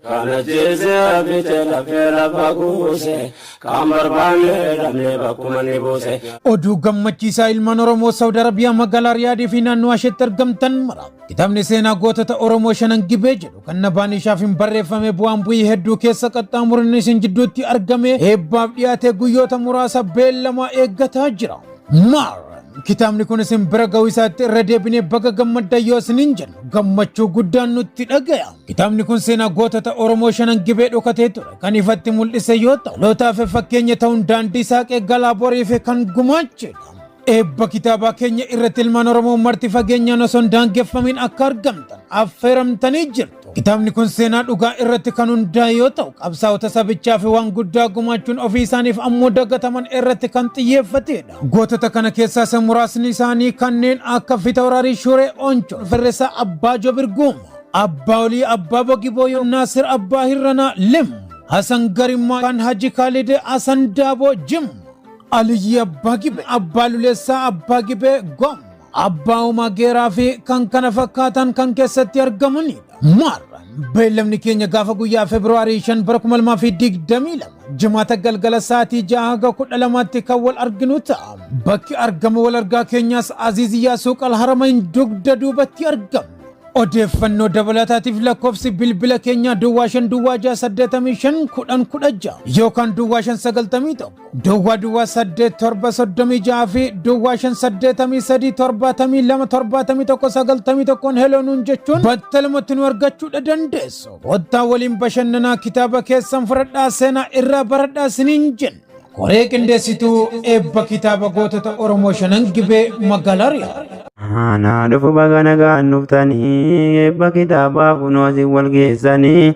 Kan ajjeese bite lafee lafa kuuse kan barbaanne dhabne bakkuma ni buuse. Oduu gammachiisaa ilmaan Oromoo Saawud Arabiyaa magaalaa Riyaadii fi naannoo isheetti argamtan mara. Kitaabni seenaa gootota Oromoo Shanan Gibee jedhu kan Nabaan ishaaf hin barreeffame bu'aan bu'ii hedduu keessa qaxxaamurin isin jidduutti argame eebbaaf dhiyaate guyyoota muraasa beellamaa eeggataa jira. Maar kitaabni kun isin bira ga'uu isaatti irra deebinee baga gammadda yoo isiniin jennu gammachuu guddaan nutti dhagaya. Kitaabni kun seenaa gootota Oromoo Shanan Gibee dhokatee ture kan ifatti mul'ise yoo ta'u dhalootaaf fakkeenya ta'uun daandii saaqee galaa boriif kan gumaachedha. Eebba kitaabaa keenya irratti ilmaan Oromoo marti fageenyaan osoo hin daangeffamin akka argamtan affeeramtanii jirtu. Kitaabni kun seenaa dhugaa irratti kan hundaa'e yoo ta'u qabsaa'ota sabichaa fi waan guddaa gumaachuun ofii isaaniif ammoo dagataman irratti kan xiyyeeffatedha. Gootota kana keessaa isa muraasni isaanii kanneen akka Fitawraarii Shuree Onchoo, Firrisaa Abbaa Jobir Guuma, Abbaa Olii Abbaa Bogibooyoo, Naasir Abbaa Hirranaa Lim, Hasan Garimmaa kan Haji Khalid Hasan Daaboo Jim, Aliyyi Abbaa Gibee, Abbaa Luleessaa Abbaa Gibee Gom, Abbaa Uumaa Geeraa fi kan kana fakkaatan kan keessatti argamanidha. Maarra beellamni keenya gaafa guyyaa Feebruwaarii 5 bara 2022 jimaata galgala sa'aatii 6 haga 12tti kan wal arginu ta'a. Bakki argama wal argaa keenyaas Aziiziyyaa Suuqal Haramain dugda duubatti argama. Odeeffannoo dabalataatiif lakkoofsi bilbila keenyaa duwwaa 5 duwwaa 6 85 10 16 yookaan duwwaa 5 91 duwwaa duwwaa 8 7 36 fi duwwaa 5 83 72 71 91 heloo nuun jechuun battalumatti nu argachuudha dandeessu. Kottaa waliin bashannanaa, kitaaba keessan fudhadhaa, seenaa irraa baradhaa isiniin jenna. Koree qindeessituu eebba kitaaba gootota Oromoo Shanan Gibee magaalaa Riyaad. Anaa dhufu, baga nagaan dhuftanii, eebba kitaabaa kunoo asii wal geessanii,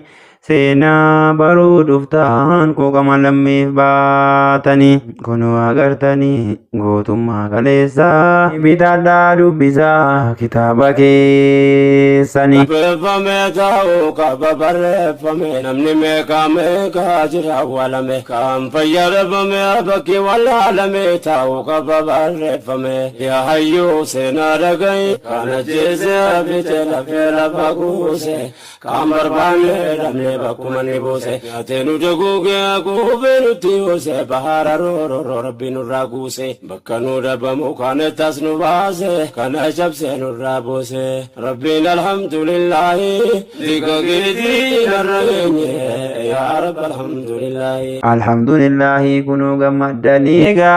seenaa baruu dhuftaan quuqama lammiif baatanii, kunoo agartanii gootummaa kaleessaa, bitaadhaa dubbisaa kitaaba keessanii. Barreeffame taa'uu qaba barreeffame, namni meeqa meeqa jira awwaalame, kan fayyadamame bakki wallaalame, taa'uu qaba barreeffame. Yaa hayyuu seenaa dhaga'i, kan ajjeese bite lafee lafa kuuse kan barbaanne dhabne bakkuma ni buuse, nyaatee nu daguugee kuufee nutti buuse, bahara rooroo rabbi nurraa guuse, bakka nu dhabamu kaanettas nu baase, kana cabse nurraa buuse rabbiin. Alhamdulillahi, diga keetii narra geenye, yaa rabbi, alhamdulillahi. Alhamdulillahi, kunuu gammaddanii egaa.